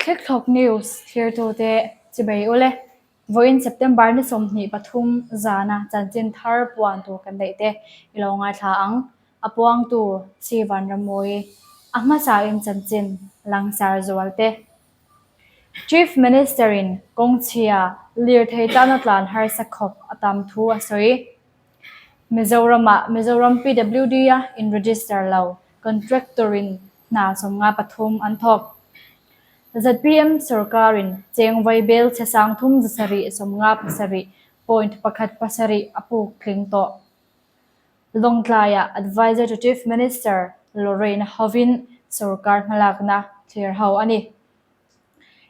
Thlikthlawk News thlirtute chibei ule, vawiin September ni 23 zana chanchin thar puan tur kan daih te i lo ngaithla ang. A puangtu Si Vanrammawi, a hmasain chanchin langsar zual te. Chief Minister-in kawngchhia lirthei tana tlan harsa khawp a tam thu a sawi. Mizoramah Mizoram PWD-a in-register lo contractor-in hna 53 an thawk. Zpm sorkarin cheng vaibel chhe 3757.17 a puk tling tawh. Lawngtlaiah Adviser to Chief Minister Lorraine hovin sorkar hmalakna thlir ho a ni.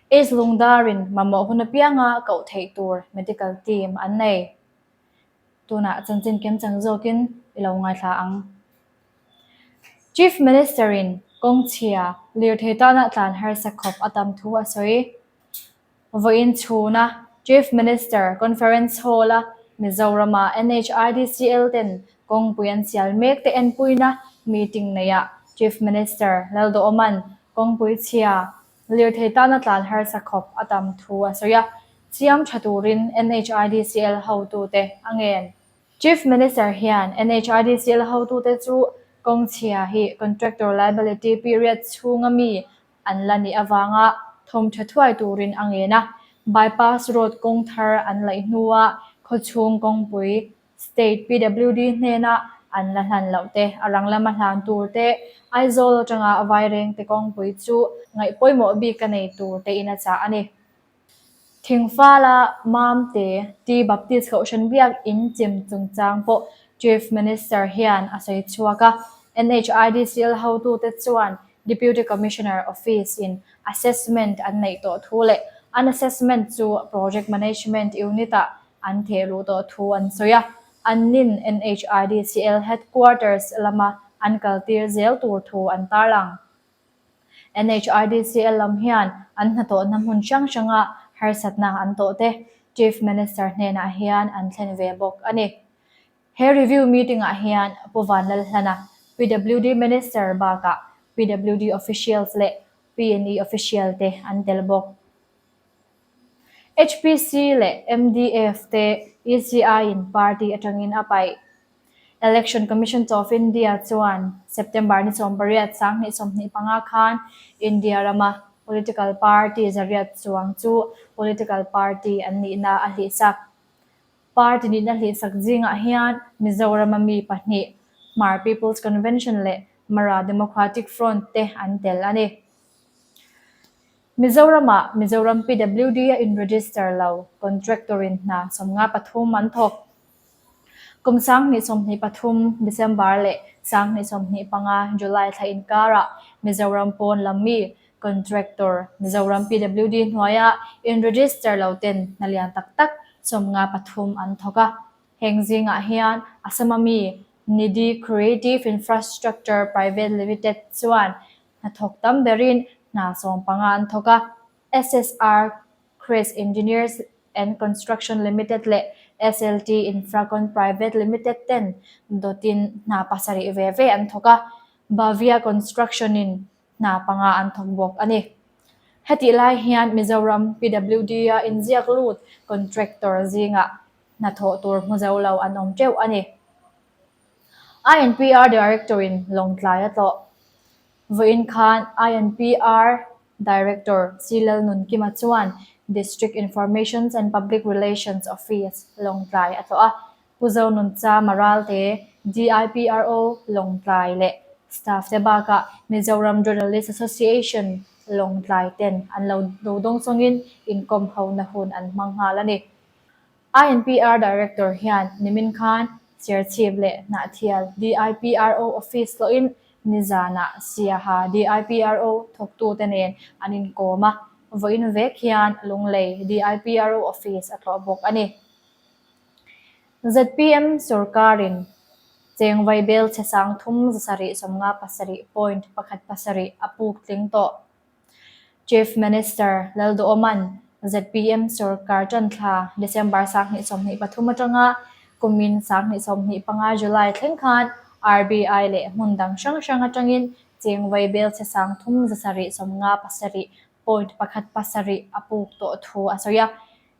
East Lungdarin mamawh hun apianga koh theih tur medical team an nei. Tunah chanchin kimchang zawkin i lo ngaithla ang. Chief Minister-in kawngchhia lirthei tana tlan harsa khawp a tam thu a sawi. Vawiin chhuna Chief Minister Conference Hall-a Mizorama NHIDCL ten kawngpui an sial mek te enpuina meeting neihah Chief Minister Lalduhawma'n kawngpui chhia lirthei tana tlan harsa khawp a tam thu a sawi a, siam tha turin NHIDCL hotute a ngen. Chief Minister hian NHIDCL hotute chu kawngchhia hi contractor liability period chhunga mi an la nih avanga thawm tha thuai turin a ngen a. Bypass road kawng thar an laih hnua khawchhung kawngpui State PWD hnena an la hlan loh te, a rang lama hlan tur te, Aizawl atanga Vairengte kawngpui chu ngaih pawimawh bik a nei tur tein a chah a ni. Thingfala Mamte T Baptist Kohhran Biak in chim chungchang pawh Chief Minister hian a sawi chhuak a. NHIDCL hotute chuan Deputy Commissioner Office in assessment an neih tawh thu leh an assessment chu Project Management Unit-ah an theh luh tawh thu an sawi a. Annin NHIDCL Headquarters lama an kaltir zel tur thu an tarlang. NHIDCL lam hian an hnathawhna hmun hrang hranga harsatna an tawh te Chief Minister hnenah hian an thlen ve bawk a ni. He review meeting-ah hian Pu Vanlalhlana, PWD Minister bakah PWD officials leh PNE official te an tel bawk. HPC leh MDF te ECI-in party atangin a paih. Election Commission of India chuan September ni 18 2025 khan India rama political party 800 chuang chu political party an nihna a hlihsak. Party nihna hlihsak zingah hian Mizorama mi pahnih, Hmar People's Convention leh Mara Democratic Front te an tel a ni. Mizoramah Mizoram PWD a in-register lo contractor-in hna 53 an thawk. Kum 2023 December leh 2025 July thla inkarah Mizoram pawn lam mi contractor Mizoram PWD hnuaia in-register lo ten hna lian tak tak 53 an thawk a. Heng zingah hian Assam-a mi Nidhi Creative Infrastructure Private Limited chuan hnathawk tam berin hna 15 an thawk a. SSR Crest Engineers and Construction Limited leh SLT Infracon Private Limited ten dawtin hna 7 ve ve an thawk a, Bhavya Construction-in hna 5 an thawk bawk a ni. Hetih lai hian Mizoram PWD-a inziak lut contractor zingah hna thawh tur hmu zo lo an awm teuh a ni. INPR Director-in Lawngtlai a tlawh. Vawiin khan INPR Director C. Lalnunkima chuan District Informations and Public Relations Office, Lawngtlai a tlawh a. Pu Zonuncha Maralte, DIPRO, Lawngtlai leh staff te bakah Mizoram Journalist Association, Lawngtlai ten an lo do dawngsawngin inkawm hona hun an hmang nghal a ni. INPR Director hian nimin khan Serchhip leh Hnahthial DIPRO Office tlawhin nizanah Siaha DIPRO thawktute nen an inkawm a, vawiin vek hian Lunglei DIPRO Office a tlawh bawk a ni. Zpm sorkarin cheng vaibel chhe 3757.17 a puk tling tawh. Chief Minister Lalduhawma'n zpm sorkar ṭanthla December 2023 aṭanga kumin 2025 July thleng khan RBI leh hmun dang hrang hrang aṭangin cheng vaibel chhe 3757. point pakhat pasarih a puk tawh thu a sawi a.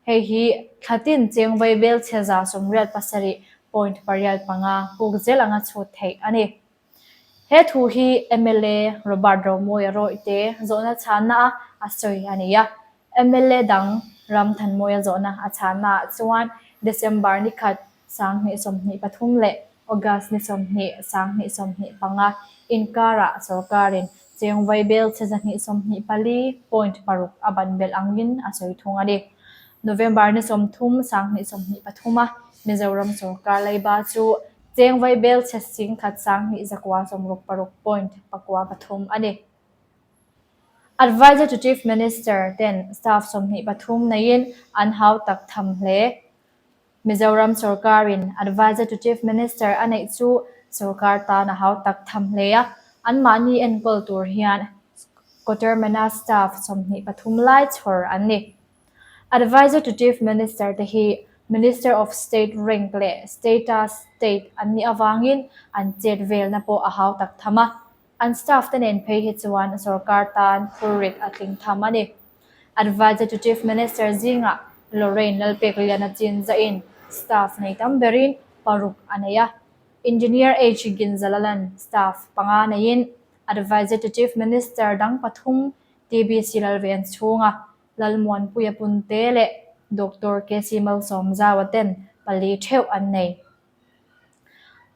Hei hi thlatin cheng vaibelchhe 87 point pariat panga puk zel anga chhut theih a ni. He thu hi mla Robert Romawia rawihte zawhna chhanna a a sawi a ni a. Mla dang Ramthanmawia zawhna a chhanna ah chuan December ni khat 2023 leh August ni 20 2025 inkarah sorkarin cheng vaibel chhe 224 point paruk a ban belh angin a sawi thung a ni. November ni 30 2023 a Mizoram sorkar leiba chu Cheng vaibel chhe singkhat 10 166 point pakua pathum a ni. Adviser to Chief Minister ten staff 23 neiin an hau tak tham hle. Mizoram sorkarin Adviser to Chief Minister a neih chu sorkar tan a hau tak tham hle a, anmahni enkawl tur hian Cotermana staff 23 lai chhawr an ni. Adviser to Chief Minister te hi Minister of State rank leh status state an nih avangin an chet velna pawh a hau tak tham a. An staff te nen phei hi chuan sorkar tan phurrit a tling tham a ni. Adviser to Chief Minister zingah Lorraine Lalpekliana chin zahin staff nei tam berin paruk a nei a. Engineer H Ginzalalan staff panga neiin Adviser to Chief Minister dang pathum TBC Lalven chhunga Lalmuanpuia Punte leh Doctor KC Malsawmzaua ten pali theuh an nei.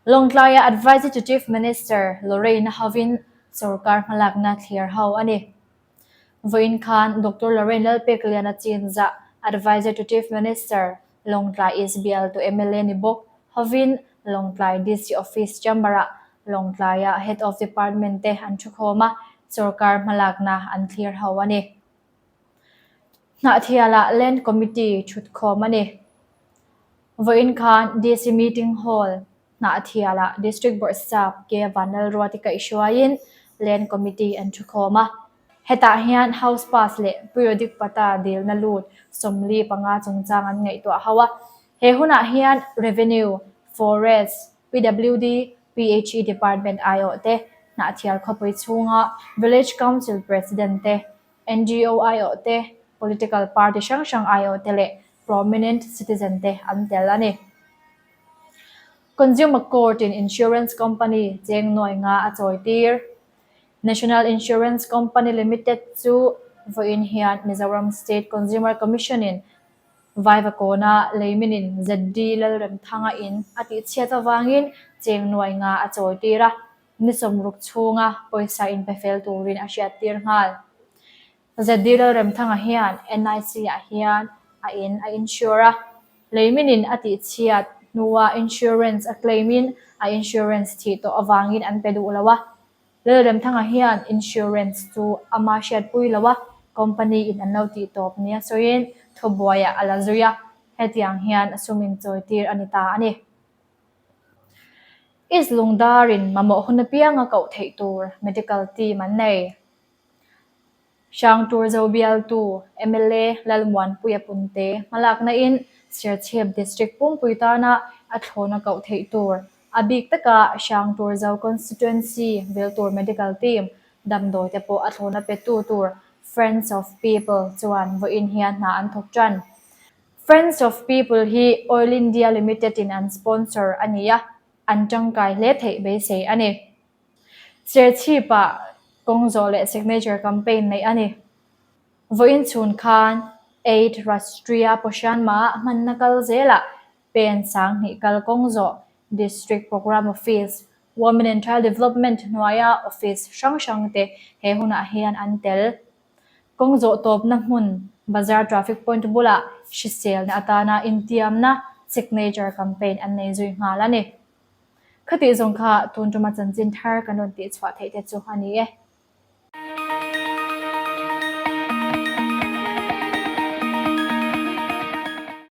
Lawngtlaia Adviser to Chief Minister Lorraine hovin sorkar hmalakna thlir ho a ni. Vawiin khan Doctor Lorraine Lalpekliana chinzah Adviser to Chief Minister Lawngtlai East bialtu mla ni bawk hovin Lawngtlai DC Office Chamber-ah Lawngtlaia Head of Department te an thukhawm a, sorkar hmalakna an thlir ho a ni. Hnahthialah Land Committee thutkhawm a ni. Vawiin khan DC Meeting Hall, Hnahthialah District Bawrhsap K Vanlalruati kaihhruaiin Land Committee an thukhawm a. Hetah hian House Pass leh Periodic Patta dilna lut 45 chungchang an ngaihtuah ho a. He hunah hian Revenue, Forest, PWD, PHE Department aiawh te, Hnahthial khawpui chhunga Village Council President te, NGO aiawh te, Political Party hrang hrang aiawh te leh Prominent Citizen te an tel a ni. Consumer Court in Insurance Company cheng nuai nga a chawi tir. National Insurance Company Limited chu vawiin hian Mizoram State Consumer Commission in Vaivakawna leiminin ZD Lalremthanga in a tihchhiat avangin cheng nuai nga a chawi tir a, ni sawmruk chhunga pawisa inpe fel turin a hriat tir nghal. ZD Lalremthanga hian NIC ah hian a in a insure a, leiminin a tihchhiat hnua insurance a claim in a insurance thih tawh avangin an pe duh lo a, Lalremthanga hian insurance chu ama hriatpui lo a, company in an lo tih tawp nia sawiin thubuaiah a la zui a, hetiang hian sum inchawitir a ni ta a ni. East Lungdarin mamawh hun apianga koh theih tur medical team an nei. Hrangturzo bialtu mla Lalmuanpuia Punte hmalakna in Serchhip District pumpui tana a thlawna koh theih tur a bik taka Hrangturzo Constituency vil tur Medical Team damdawi te pawh a thlawna petu tur Friends of People chuan vawiin hian hna an thawk tan. Friends of People hi Oil India Limited in an sponsor a ni a, an tangkai hle theih beisei a ni. Serchhipah kawng zawh leh signature campaign neih a ni. Vawiin chhun khan Eight Rashtriya Poshan Maah hmanna kal zelah pen 2000 kal kawng zawh District Programme Office, Women and Child Development hnuaia office hrang hrang te he hunah hian an tel. Kawng zawh tawpna hmun Bazar Traffic Point bulah hriselna atana intiamna signature campaign an nei zui nghal a ni. Khatih zawng kha tun tuma chanchin thar kan rawn tihchhuah theih te chu a ni e.